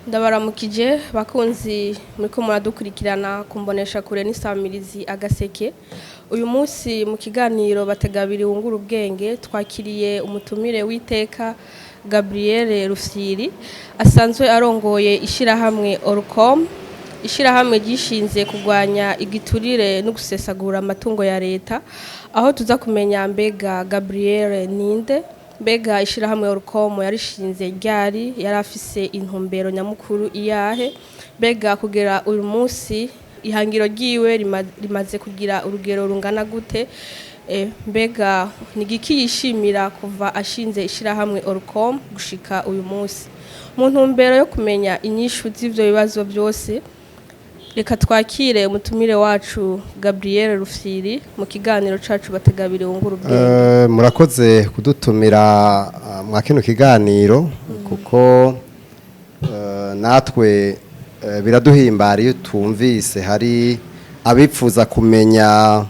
Ndabaramukije bakunzi muriko muradukurikirana kumbonesha kure n'isamirizi Agaseke. Uyu munsi mu kiganiro Bategabiri wungura ubwenge twakiriye umutumire w'iteka Gabriel Rufyiri, asanzwe arongoye ishirahamwe Olucome, ishirahamwe ryishinze kurwanya igiturire no gusesagura amatungo ya leta, aho tuza kumenya mbega Gabriel ninde, mbega ishirahamwe Olucome yarishinze ryari, yari afise intumbero nyamukuru iyahe, mbega kugera uyu munsi ihangiro ryiwe rimaze kugira urugero rungana gute, mbega ni igiki yishimira kuva ashinze ishirahamwe Olucome gushika uyu munsi. Mu ntumbero yo kumenya inyishu z'ivyo bibazo byose, reka twakire umutumire wacu Gabriel Rufyiri mu kiganiro cacu Bategabiri wungura ubwenge. Murakoze kudutumira mwa kino kiganiro, kuko natwe biraduhimbara iyo twumvise hari abipfuza kumenya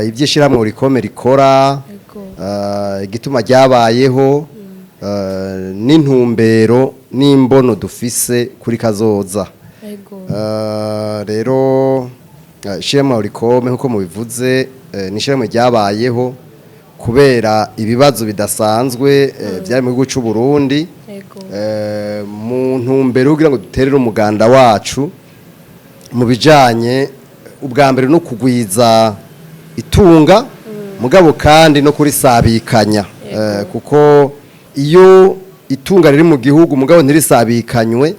iby'ishyirahamwe Olucome rikora, igituma ryabayeho, n'intumbero n'imbono dufise kuri kazoza. Rero ishirahamwe Olucome, nkuko mubivuze, ni ishirahamwe ryabayeho kubera ibibazo bidasanzwe byari mu gihugu c'u Burundi, mu ntumbero yo kugira ngo duterere umuganda wacu mu bijanye ubwa mbere no kugwiza itunga, mugabo kandi no kurisabikanya, kuko iyo itunga riri mu gihugu mugabo ntirisabikanywe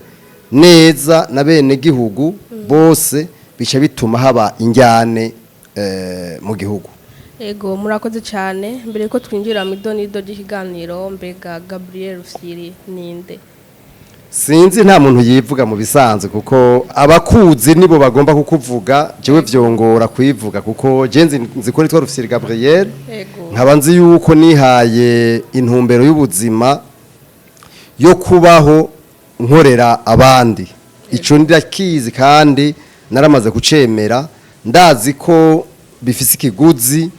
neza na bene gihugu bose, bica bituma haba injyane mu gihugu. Ego, murakoze cyane. Mbere ko twinjira mu idonido ry'ikiganiro, mbega Gabriel Rufyiri ninde? Sinzi, nta muntu yivuga mu bisanzwe, kuko abakuzi nibo bagomba kukuvuga. Jewe vyongora kwivuga, kuko je nzi ko nitwa Rufyiri Gabriel, nkaba nzi yuko nihaye intumbero y'ubuzima yo kubaho nkorera abandi. Ico ndakizi kandi naramaze kucemera. Ndazi ko bifise ikiguzi,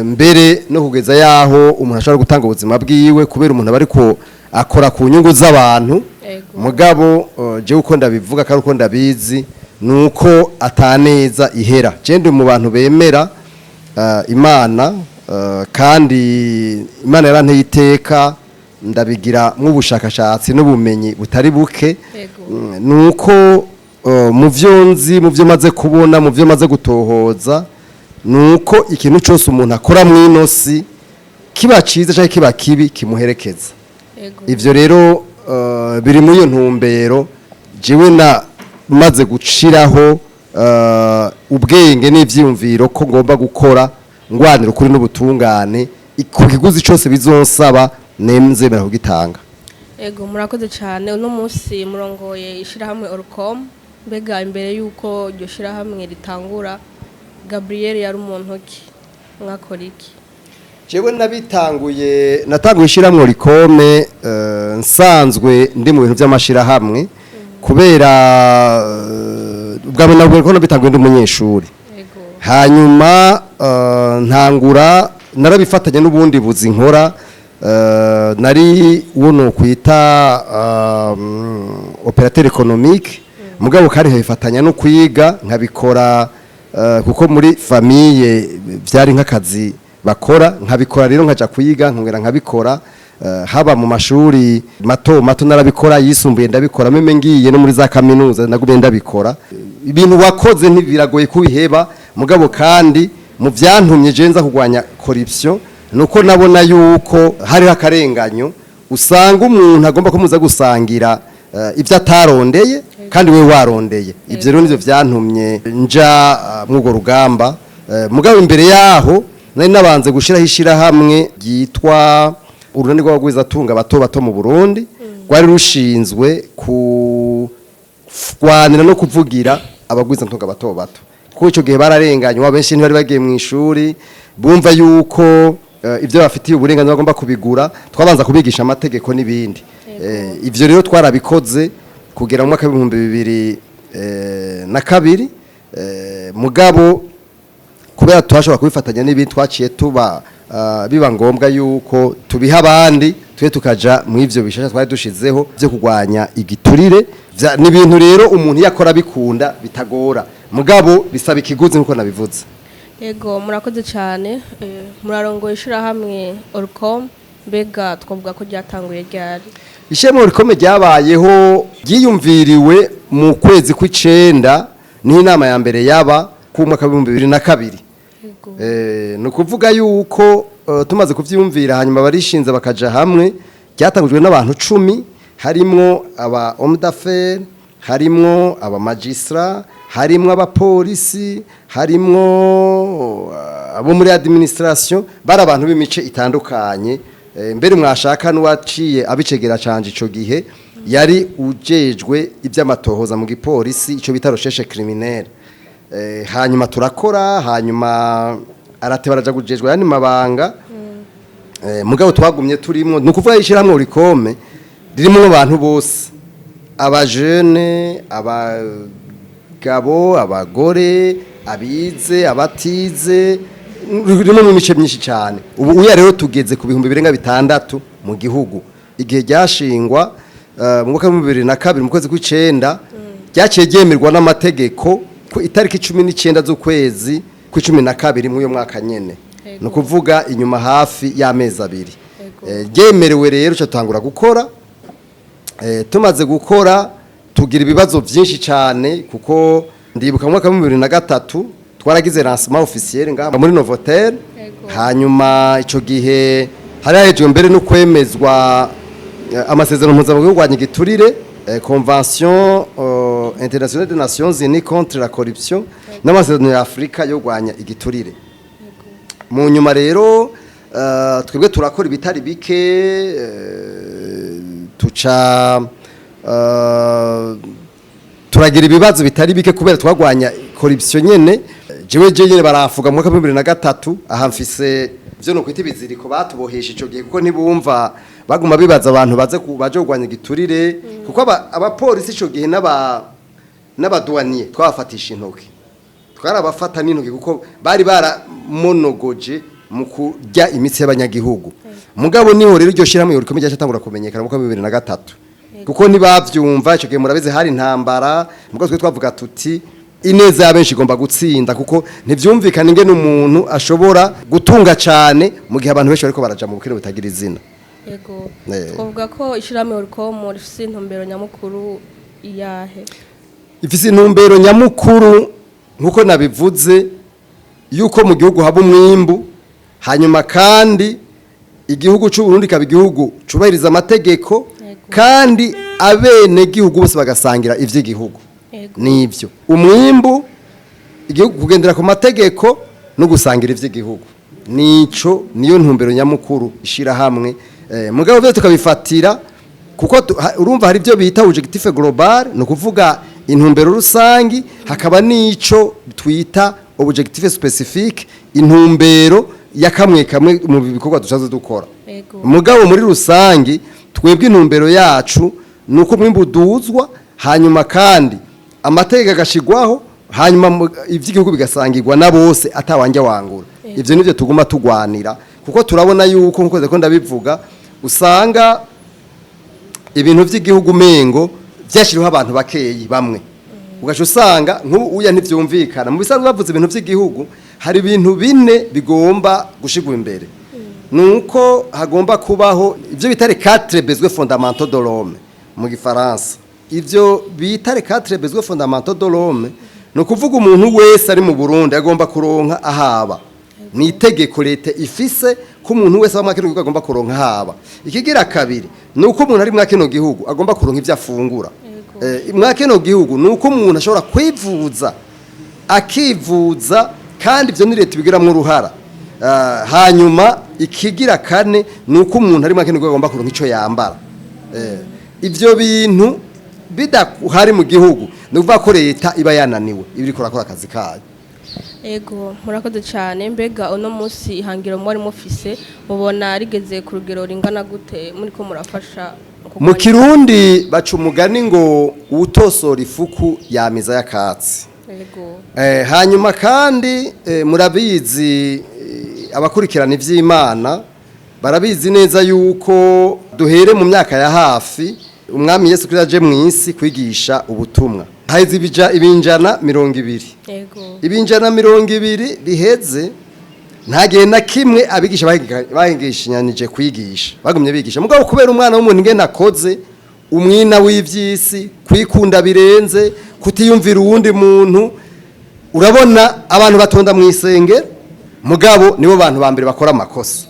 mbere no kugeza yaho umuntu ashobora gutanga ubuzima bwiwe, kubera umuntu aba ariko akora ku nyungu z'abantu. Mugabo jewe uko ndabivuga kandi uko ndabizi nuko ataneza ihera. Je ndi mu bantu bemera Imana, kandi Imana yaranteye iteka, ndabigira nk'ubushakashatsi n'ubumenyi butari buke. Nuko mu byo nzi, mu byo maze kubona, mu byo maze gutohoza, nuko ikintu cyose umuntu akora mu ino si, kiba ciza cyangwa kiba kibi, kimuherekeza. Ivyo rero biri muri iyo ntumbero jewe na maze guciraho ubwenge n'ivyiyumviro ko ngomba gukora ngwanira ukuri n'ubutungane, ku kiguzi cyose bizonsaba nzemera kugitanga. Ego, murakoze cyane. Uno munsi murongoye ishirahamwe Olucome. Mbega imbere y'uko iryo shirahamwe ritangura, Gabriel yari umuntu ki, mwakora iki? Jewe nabitanguye, natanguye ishyirahamwe Olucome nsanzwe ndi mu bintu by'amashirahamwe, kubera ubwa mbere nabwo ko nabitanguye ndi umunyeshuri. Hanyuma ntangura narabifatanya n'ubundi buzi nkora, nari uwo nokwita opérateur économique, mugabo kandi nkabifatanya no kwiga, nkabikora kuko muri famille byari nk'akazi bakora. Nkabikora rero nkaja kwiga, nkongera nkabikora, haba mu mashuri mato mato narabikora, yisumbuye ndabikora, même ngiye no muri za kaminuza nagumye ndabikora. Ibintu wakoze ntibiragoye kubiheba. Mugabo kandi mu byantumye je nza kurwanya corruption nuko nabona yuko hariho akarenganyo, usanga umuntu agomba kumuza gusangira ibyo atarondeye kandi we warondeye. Ibyo rero nivyo vyantumye nja mw'urwo rugamba. Mugabo imbere yaho nari nabanze gushiraho ishirahamwe ryitwa Urunani rw'Abagwizatunga bato bato mu Burundi, rwari rushinzwe kurwanira no kuvugira abagwizatunga bato bato, kuko icyo gihe bararenganywa. Benshi ntibari bagiye mu ishuri, bumva yuko ibyo bafitiye uburenganzira bagomba kubigura. Twabanza kubigisha amategeko n'ibindi. Ivyo rero twarabikoze kugera mu mwaka w'2002. Mugabo kubera twashobora kubifatanya n'ibindi, twaciye tuba biba ngombwa yuko tubiha abandi. Twe tukaja mu ivyo bishasha twari dushizeho byo kurwanya igiturire. Ni ibintu rero umuntu yakora bikunda bitagora, mugabo bisaba ikiguzi nkuko nabivuze. Yego, murakoze cyane. Murarongoye ishyirahamwe Olucome. Mbega twavuga ko ryatanguye ryari? Ishema rikome ryabayeho, ryiyumviriwe mu kwezi kw'icenda, niho inama ya mbere yaba ku mwaka w'2002. Ni ukuvuga yuko tumaze kuvyiyumvira, hanyuma barishinze bakaja hamwe. Ryatangujwe n'abantu 10, harimwo aba homme d'affaires, harimwo aba magistrat, harimwo abapolisi, harimwo abo muri administration. Bari abantu b'imice itandukanye. Mbere mwashaka n'uwaciye abicegera canje ico gihe yari ujejwe iby'amatohoza mu gipolisi, ico bita recherche criminelle. Hanyuma turakora, hanyuma arateba araja kujejwe yandi mabanga. Mugabo twagumye turimwo. Ni ukuvuga ishyirahamwe Olucome ririmo abantu bose, abajene, abagabo, abagore, abize, abatize, ririmo mu mice myinshi cyane. Ubu uya rero tugeze ku 600000 mu gihugu. Igihe ryashingwa mu mwaka wa 2002 mu kwezi kw'icenda, ryaciye ryemerwa n'amategeko ku itariki 19 z'ukwezi kw'icumi na kabiri mw'uyo mwaka nyene, ni ukuvuga inyuma hafi y'amezi 2. Ryemerewe rero cyo tutangura gukora. Tumaze gukora tugira ibibazo byinshi cyane, kuko ndibuka mu mwaka wa 2003 twaragize lancement officiel ngaha muri Novotel. Hanyuma ico gihe hari hahejwe mbere no kwemezwa amasezerano mpuzamahanga yo kurwanya igiturire, convention internationale des Nations Unies contre la corruption, n'amasezerano ya Afrika yo kurwanya igiturire. Mu nyuma rero twebwe turakora ibitari bike, tuca turagira ibibazo bitari bike kubera twagwanya corruption nyene. Jewe je nyene barafuga mu mwaka wa 2003. Aha mfise ivyo no kwita ibiziriko batubohesha ico gihe, kuko ntibumva, baguma bibaza abantu baze baje kurwanya igiturire, kuko abapolisi ico gihe n'abadouanier twabafatisha intoki, twarabafata n'intoki, kuko bari baramonogoje mu kurya imitsi y'abanyagihugu. Mugabo niho rero iryo shirahamwe rikomeye ryatangura kumenyekana mu mwaka wa 2003, kuko ntibavyumva ico gihe. Murabizi, hari intambara. Mugabo twe twavuga tuti ineza ya benshi igomba gutsinda, kuko ntivyumvikana ingene umuntu ashobora gutunga cane mu gihe abantu benshi bariko baraja mu bukene butagira izina. Twavuga ko ishyirahamwe Olucome rifise intumbero nyamukuru iyahe? Ifise intumbero nyamukuru, nkuko nabivuze, yuko mu gihugu haba umwimbu, hanyuma kandi igihugu cy'u Burundi kaba igihugu cubahiriza amategeko, kandi abene gihugu bose bagasangira ivy'igihugu. Nivyo: umwimbu, igihugu kugendera ku mategeko no gusangira ivy'igihugu. Nico niyo ntumbero nyamukuru ishira hamwe. Mugabo byo tukabifatira kuko urumva hari ibyo bita objectif global, no kuvuga intumbero rusangi, hakaba nico twita objectif spécifique, intumbero ya kamwe kamwe mu bikorwa dusanzwe dukora. Mugabo muri rusangi twebwe intumbero yacu nuko umwimbu uduzwa, hanyuma kandi amategeko agashigwaho, hanyuma ivy'igihugu bigasangirwa na bose atawanja wangura. Ivyo nivyo tuguma tugwanira, kuko turabona yuko, nkuko ko ndabivuga, usanga ibintu vy'igihugu mengo vyashiriweho abantu bakeyi bamwe, ugaca usanga nk'ubu uya ntivyumvikana. Mu bisanzwe bavuze ibintu vy'igihugu, hari ibintu bine bigomba gushigwa imbere. Nuko hagomba kubaho ivyo bita les quatre besoins fondamentaux de l'homme mu gifaransa. Ivyo bita les quatre besoins fondamentaux de l'homme, ni ukuvuga umuntu wese ari mu Burundi agomba kuronka ahaba. Ni itegeko leta ifise ko umuntu wese aba muri kino gihugu agomba kuronka ahaba. Ikigira kabiri ni uko umuntu ari muri kino gihugu agomba kuronka ivyo afungura. Mwa kino gihugu ni uko umuntu ashobora kwivuza, akivuza, kandi ivyo ni leta ibigiramwo uruhara. Hanyuma ikigira kane ni uko umuntu ari muri kino gihugu agomba kuronka ico yambara. Ivyo bintu bidahari mu gihugu, ni ukuvuga ko leta iba yananiwe, iba iriko irakora akazi kayo. Ego, murakoze cyane. Mbega uno munsi ihangiro mwari mufise mubona rigeze ku rugero ringana gute muri ko murafasha Mu Kirundi baca umugani ngo uwutosora ifuku yamiza y'akatsi. Hanyuma kandi murabizi, abakurikirana ivy'Imana barabizi neza yuko Duhere mu myaka ya hafi, umwami Yesu Kristo aje mu isi kwigisha ubutumwa, haheze ibinjana 20. Ibinjana 20 biheze, nta gihe na kimwe abigisha bahingishanije kwigisha, bagumye bigisha. Mugabo kubera umwana w'umuntu ingene akoze, umwina w'ivy'isi, kwikunda birenze, kutiyumvira uwundi muntu, urabona abantu batonda mu isengero, mugabo nibo bantu ba mbere bakora amakosa.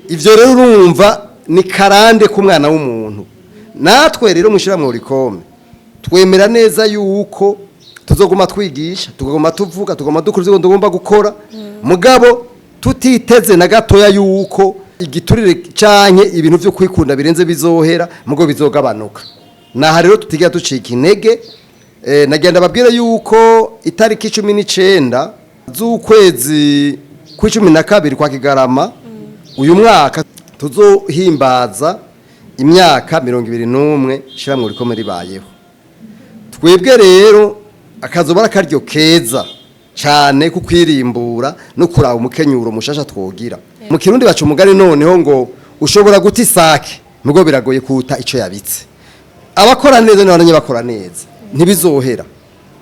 Ivyo rero urumva ni karande k'umwana w'umuntu. Natwe rero mwishira Olucome twemera neza yuko tuzoguma twigisha, tugomba tuvuga, tugomba dukora ivyo tugomba gukora, mugabo tutiteze na gatoya yuko igiturire canke ibintu vyo kwikunda birenze bizohera, mugo bizogabanuka. Naha rero tutigira ducika intege. Nagenda babwire yuko itariki 19 z'ukwezi kw'12 kwa Kigarama uyu mwaka tuzohimbaza imyaka 21 ishyirahamwe Olucome ribayeho. Twebwe rero akazoba ari akaryo keza cyane ku kwirimbura no kuraba umukenyuro mushasha twogira. Mu Kirundi baca umugani noneho ngo ushobora guta isake, mugo biragoye kuta ico yabitse. Abakora neza n'abanye bakora neza, ntibizohera.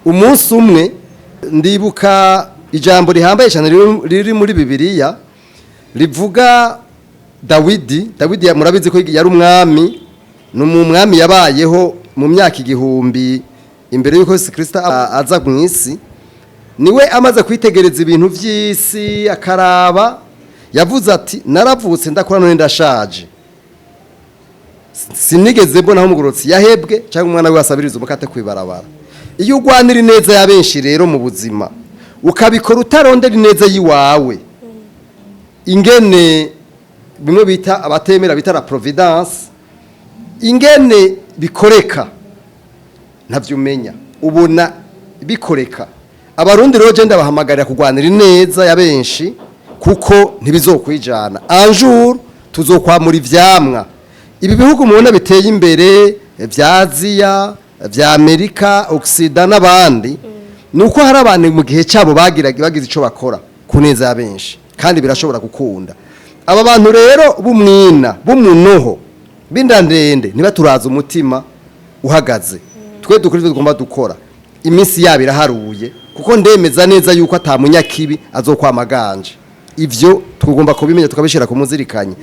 Umunsi umwe ndibuka ijambo rihambaye cyane riri muri Bibiliya rivuga Dawidi. Dawidi murabizi ko yari umwami, ni umwami yabayeho mu myaka 1000 imbere y'uko Yesu Kristo aza mu isi. Niwe amaze kwitegereza ibintu by'isi akaraba, yavuze ati: "Naravutse, ndakora, none ndashaje, sinigeze mbona aho umugororotsi yahebwe cyangwa umwana we asabiriza umukate kwibarabara." Iyo ugwanira ineza ya benshi rero mu buzima, ukabikora utarondera ineza yiwawe, ingene bimwe bita abatemera bita la providence, ingene bikoreka ntavyo umenya, ubona bikoreka. Abarundi rero je ndabahamagarira kurwanira ineza ya benshi, kuko ntibizokwijana, un jour tuzokwamura ivyamwa. Ibi bihugu mubona biteye imbere vya Aziya, vya Amerika, Occident n'abandi, nuko hari abantu mu gihe cyabo bagize ico bakora ku neza ya benshi, kandi birashobora gukunda. Aba bantu rero b'umwina, b'umunoho, b'indandende, ntibaturaza umutima uhagaze. Twe dukora ivyo tugomba dukora, iminsi yabo iraharuye, kuko ndemeza neza yuko atamunyakibi azokwamaganje. Ivyo tugomba kubimenya, tukabishira ku muzirikanye.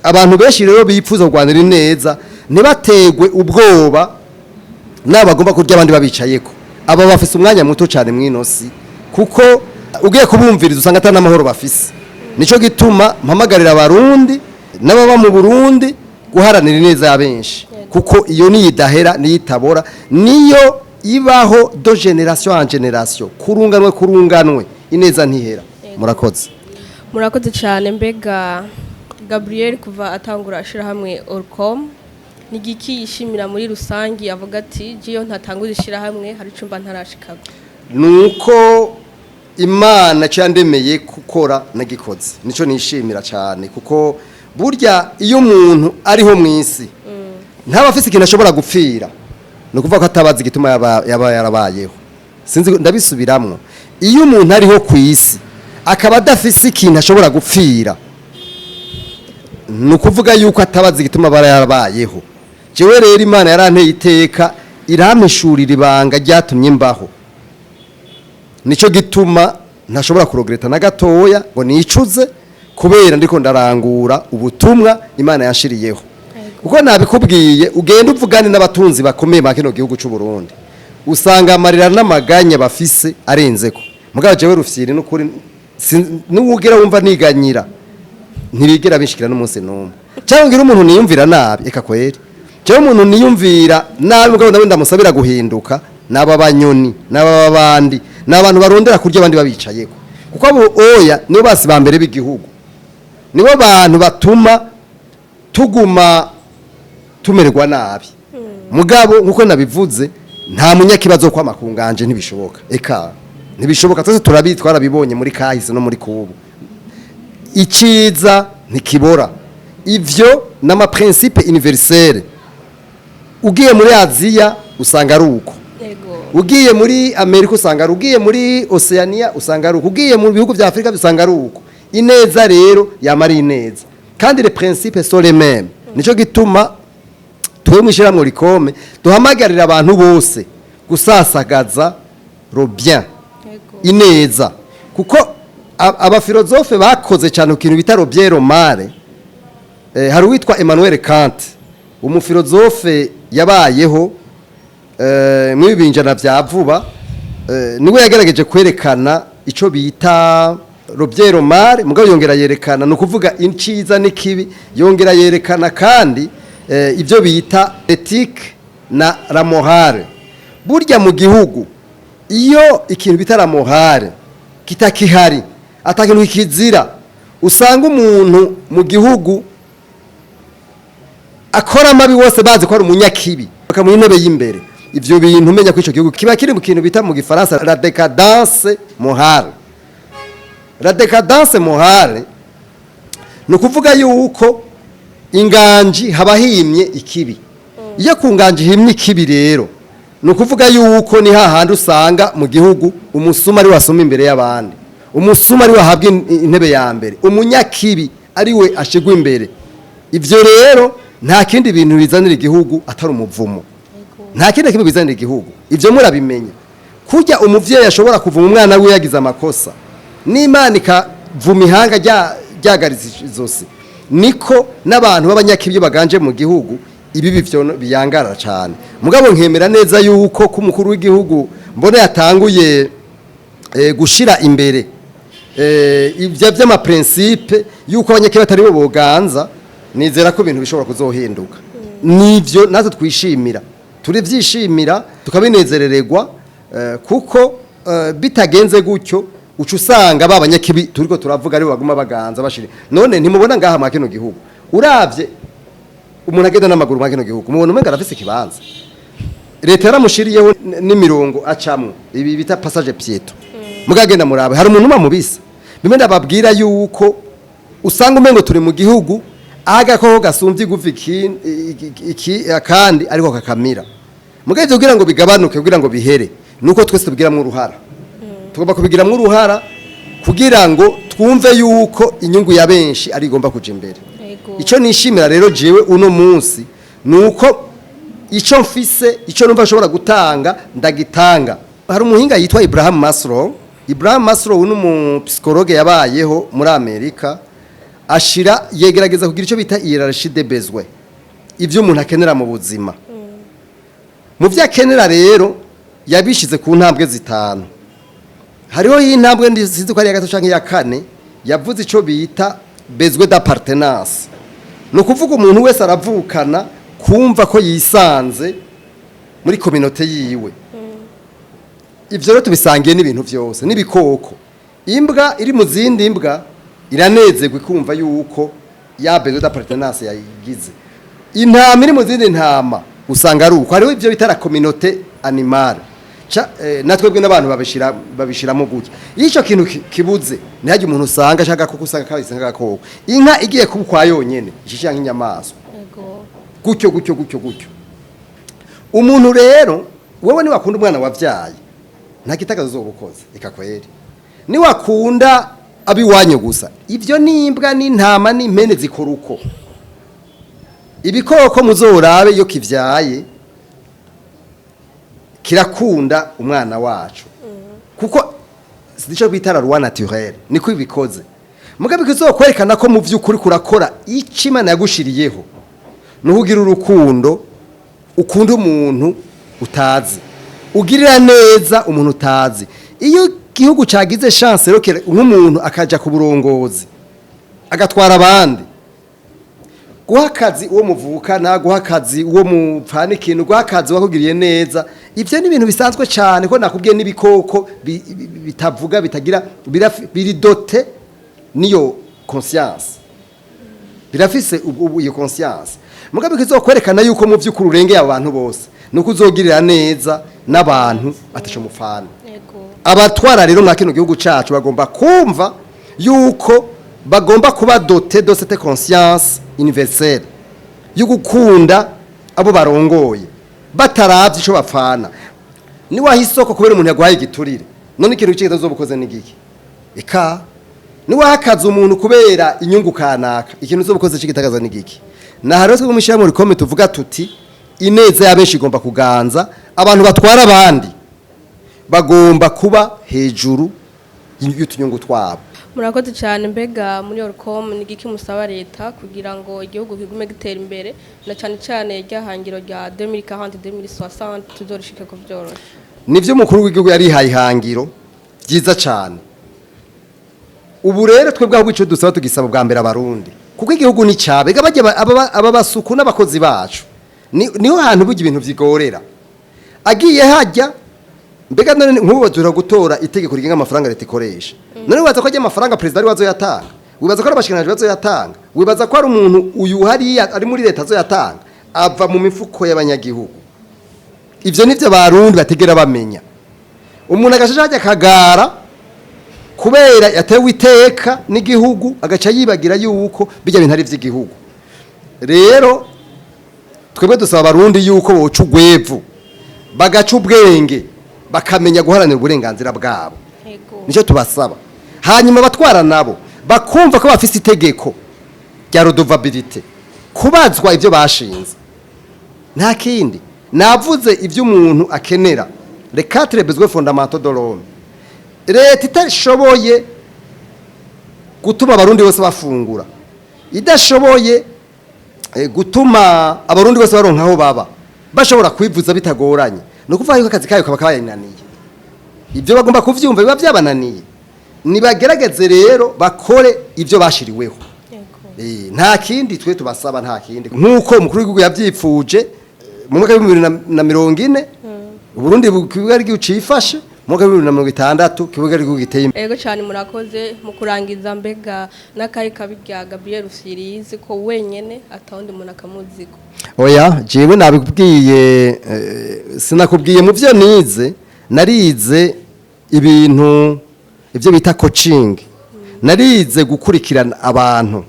Abantu benshi rero bipfuza kurwanira ineza ntibategwe ubwoba n'abagomba kurya abandi babicayeko. Aba bafise umwanya muto cyane mw'inosi, kuko ugiye kubumviriza usanga atari n'amahoro bafise. Nico gituma mpamagarira Abarundi n'ababa mu Burundi guharanira ineza ya benshi, kuko iyo niyo idahera, niyo itabora, niyo ibaho de génération en génération, kurunganwe kurunganwe, ineza ntihera. Murakoze. Murakoze cyane. Mbega Gabriel, kuva atangura ashirahamwe Olucome, ni igiki yishimira muri rusangi, avuga ati: "Jiyo ntatangura ishirahamwe hari icumba ntarashikago"? Nuko Imana cyandemeye gukora nagikoze, nico nishimira cyane, kuko burya iyo umuntu ariho mu isi ntaba afise ikintu ashobora gupfira, ni ukuvuga ko atabazi igituma yaba yarabayeho. Sinzi, ndabisubiramwo: iyo umuntu ariho ku isi akaba adafise ikintu ashobora gupfira, ni ukuvuga yuko atabazi igituma aba yarabayeho. Jewe rero Imana yaranteye iteka, irampishurira ibanga ryatumye mbaho. Nico gituma ntashobora kuregretta na gatoya ngo nicuze, kubera ndiko ndarangura ubutumwa Imana yanshiriyeho. Kuko nabikubwiye, ugenda uvugane n'abatunzi bakomeye ba kino gihugu cy'u Burundi, usanga amarira n'amaganya bafise arenzeko. Mugabo jewe Rufyiri, n'ukuri n'uwugera wumva niganyira, ntibigera bishikira n'umunsi n'umwe, cyangwa ngira umuntu niyumvira nabi. Eka kweri, cyangwa umuntu niyumvira nabi, mugabo nawe ndamusabira guhinduka. N'aba banyoni, n'aba babandi, ni abantu barondera kurya abandi babicayeko, kuko abo oya nibo basi ba mbere b'igihugu, nibo bantu batuma tuguma tumererwa nabi. Mugabo nkuko nabivuze, nta munyakibazo kwama kunganje, ntibishoboka, eka ntibishoboka. Twese turabizi, twarabibonye muri kahise no muri kubu, iciza ntikibora. Ivyo n'ama principe universel. Ugiye muri Aziya usanga ari uko, ugiye muri Amerika usanga ari, ugiye muri Oceania usanga ari uko, ugiye mu bihugu vya Afrika usanga ari uko. Ineza rero yama ari ineza, kandi les principes sont les mêmes. Nico gituma twe mwishira mu rikome duhamagarira abantu bose gusasagaza le bien, ineza, kuko abafilozofe bakoze cyane ku kintu bita le bien, le mal. Hari uwitwa Emmanuel Kant, umufilozofe yabayeho muri binjana vya vuba, niwe yagerageje kwerekana ico bita le bien, le mal. Mugabo yongera yerekana, ni ukuvuga iciza n'ikibi, yongera yerekana kandi ibyo bita éthique na la morale. Burya mu gihugu iyo ikintu bita la morale kitakihari, atakintu kizira, usanga umuntu mu gihugu akora amabi wose bazi ko ari umunyakibi, bakamuha intebe y'imbere. Ivyo bintu umenya ko ico gihugu kiba kiri mu kintu bita mu gifaransa la décadence morale. La décadence morale ni ukuvuga yuko inganji haba himye ikibi. Iyo ku nganji himye ikibi rero, ni ukuvuga yuko ni hahandi usanga mu gihugu umusuma ari wasoma imbere y'abandi, umusuma ari wahabwa intebe ya mbere, umunyakibi ari we ashigwa imbere. Ivyo rero nta kindi bintu bizanira igihugu atari umuvumo, nta kindi kimwe bizanira igihugu. Ivyo murabimenya, kurya umuvyeyi ashobora kuvuma umwana wiwe yagize amakosa, n'Imana ikavuma ihanga ryagaritse izosi, niko n'abantu b'abanyakibi baganje mu gihugu, ibibi vyo biyangara cyane. Mugabo nkemera neza yuko ko umukuru w'igihugu mbona yatanguye gushira imbere ibyo by'amaprincipe yuko abanyakibi batari bo boganza, nizera ko ibintu bishobora kuzohinduka. Nivyo natwe twishimira, turivyishimira, tukabinezerererwa, kuko bitagenze gutyo uca usanga ba banyakibi turiko turavuga ari bo baguma baganza bashire. None ntimubona ngaha mwa kino gihugu, uravye umuntu agenda n'amaguru mwa kino gihugu, mubona umenga arafise ikibanza leta yaramushiriyeho n'imirongo acamwo, ibi bita passage piéton. Mugagenda murabe, hari umuntu uba mubisa bimwe. Ndababwira yuko usanga umengo turi mu gihugu agakoko gasumvye igufi iki akandi, ariko kakamira. Mugabo ivyo kugira ngo bigabanuke, kugira ngo bihere, nuko twese tubigiramwo uruhara. Tugomba kubigiramwo uruhara kugira ngo twumve yuko inyungu ya benshi ari igomba kuja imbere. Icyo nishimira rero jewe uno munsi nuko icyo mfise, icyo numva nshobora gutanga, ndagitanga. Hari umuhinga yitwa Ibrahim Maslow. Ibrahim Maslow ni umupsychologue yabayeho muri Amerika, ashira yegerageza kugira icyo bita hiérarchie des besoins, ibyo umuntu akenera mu buzima. Mu byo akenera rero yabishize ku ntambwe zitanu. Hariho y'intambwe, sinzi ko ari iya gatatu canke iya kane, yavuze ico bita besoin d'appartenance. Ni ukuvuga umuntu wese aravukana kumva ko yisanze muri communauté yiwe. Ivyo rero tubisangiye n'ibintu vyose, n'ibikoko. Imbwa iri mu zindi mbwa iranezerwa, ikumva yuko ya besoin d'appartenance yayigize. Intama iri mu zindi ntama usanga ari uko. Hariho ivyo bita la communauté animale. Natwebwe n'abantu babishiramo gutya. Iyo ico kintu kibuze, ntihagire umuntu usanga ashaka kuko usanga kabise nk'agakoko. Inka igiye kuba ukwa yonyene ishisha nk'inyamaswa, gutyo gutyo gutyo gutyo. Umuntu rero, wewe niwakunda umwana wavyaye, nta gitakazo uzoba ukoze. Eka kweri, niwakunda abiwanyu gusa, ivyo n'imbwa n'intama n'impene zikora uko. Ibikoko muzorabe, iyo kivyaye kirakunda umwana wacu, kuko sico bita la loi naturelle, niko ibikoze. Mugabe kizokwerekana ko mu vy'ukuri kurakora ico Imana yagushiriyeho nuhugira urukundo, ukunda umuntu utazi, ugirira neza umuntu utazi. Iyo igihugu cagize chance rero nk'umuntu akaja ku burongozi, agatwara abandi, guha akazi uwo muvukana, guha akazi uwo mupfana ikintu, guha akazi wakugiriye neza, ivyo ni ibintu bisanzwe cyane. Ko nakubwiye n'ibikoko bitavuga, bitagira, biri doté niyo conscience, birafise iyo conscience. Mugabe kizokwerekana yuko mu vy'ukuri urengeye abantu bose nuko uzogirira neza n'abantu ataco mupfana. Abatwara rero mwa kino gihugu cacu bagomba kumva yuko bagomba kuba doté de cette conscience universelle yo gukunda abo barongoye bataravye ico bapfana. Niwaha isoko kubera umuntu yaguhaye igiturire, none ikintu cyiza uzobukoze ni giki? Eka niwaha akazi umuntu kubera inyungu kanaka, ikintu uzobukoze c'igitagaza ni giki? Naha rero twebwe mw'ishirahamwe Orikome tuvuga tuti ineza ya benshi igomba kuganza, abantu batwara abandi bagomba kuba hejuru y'utunyungu twabo. Murakoze cyane. Mbega muri Orcom ni igiki musaba leta kugira ngo igihugu kigume gitera imbere, na cyane cyane ryahangiro rya 2040 2060 tuzorishike ko byoroshe? Nivyo, umukuru w'igihugu yarihaye ihangiro ryiza cyane. Ubu rero twebwe ahubwo icyo dusaba, tugisaba bwa mbere Abarundi, kuko igihugu ni cyabe. Ega bajya aba basuku n'abakozi bacu, niho hantu burya ibintu vyigorera agiye hajya. Mbega none nk'ubu bazura gutora itegeko rigenga amafaranga leta ikoresha, none wibaza ko ajya amafaranga perezida ari we azoyatanga? Wibaza ko ari abashikiranganji bazoyatanga? Wibaza ko ari umuntu uyu hariya ari muri leta azoyatanga? Ava mu mifuko y'abanyagihugu. Ivyo nivyo Barundi bategera bamenya. Umuntu agashaje hajya akagara kubera yatewe iteka n'igihugu, agaca yibagira yuko bijya bintu ari ivy'igihugu. Rero twebwe dusaba Abarundi yuko boca ugwevu, bagaca ubwenge, bakamenya guharanira uburenganzira bwabo. Nicyo tubasaba. Hanyuma abatwara nabo bakumva ko bafise itegeko rya redevabilité, kubazwa ibyo bashinze. Nta kindi navuze, ibyo umuntu akenera, les quatre besoins fondamentaux de l'homme. Leta itashoboye gutuma Abarundi bose bafungura, idashoboye gutuma Abarundi bose baronka aho baba, bashobora kwivuza bitagoranye, ni ukuvuga yuko akazi kayo kaba kabananiye. Ibyo bagomba kuvyumva, biba byabananiye. Nibagerageze rero bakore ibyo bashiriweho. Nta kindi twe tubasaba, nta kindi. Nk'uko umukuru w'igihugu yavyipfuje, mu mwaka wa 2040 Uburundi kibuga ari igihugu cifashe, mu mwaka wa 2060 kibuga ari igihugu giteye imbere. Ego cyane, murakoze. Mu kurangiza, mbega n'akahe kabi rya Gabriel Rufyiri yizi ko wenyene atawundi muntu akamuziko? Oya, jewe nabikubwiye, sinakubwiye mu byo nize. Narize ibintu ibyo bita coaching, narize gukurikirana abantu.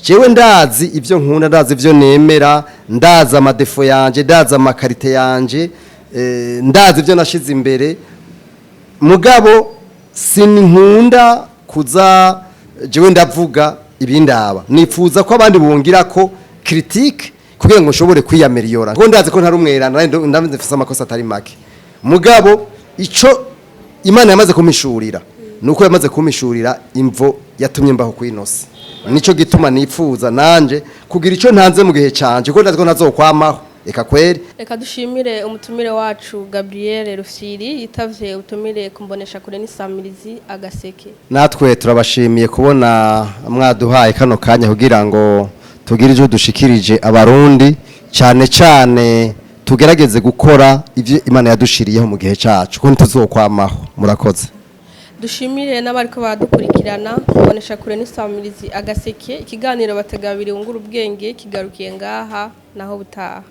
Jewe ndazi ibyo nkunda, ndazi ibyo nemera, ndazi ama défauts yanje, ndazi ama qualités yanje, ndazi ibyo nashize imbere. Mugabo sinkunda kuza jewe ndavuga ibindaba, nifuza ko abandi bongira ko critique kugira ngo nshobore kwiyameliyora, ngo ndazi ko ntari umweranda, ndazi mfise amakosa atari make. Mugabo ico Imana yamaze kumishurira nuko yamaze kumishurira imvo yatumye mbaho kwinosi. Nico gituma nifuza nanje kugira ico ntanze mu gihe canje, kuko ndazi ko ntazokwamaho. Eka kweri. Reka dushimire umutumire wacu Gabriel Rufyiri yitavye utumire kumbonesha kure n'isamirizi Agaseke. Natwe turabashimiye kubona mwaduhaye kano kanya kugira ngo tugire icyo dushikirije Abarundi, cyane cyane tugerageze gukora ibyo Imana yadushiriyeho mu gihe cyacu, kuko ntituzokwamaho. Murakoze. Dushimire n'abariko baradukurikirana kumbonesha kure n'isamirizi Agaseke. Ikiganiro Bategabiri wungura ubwenge kigarukiye ngaha, naho butaha.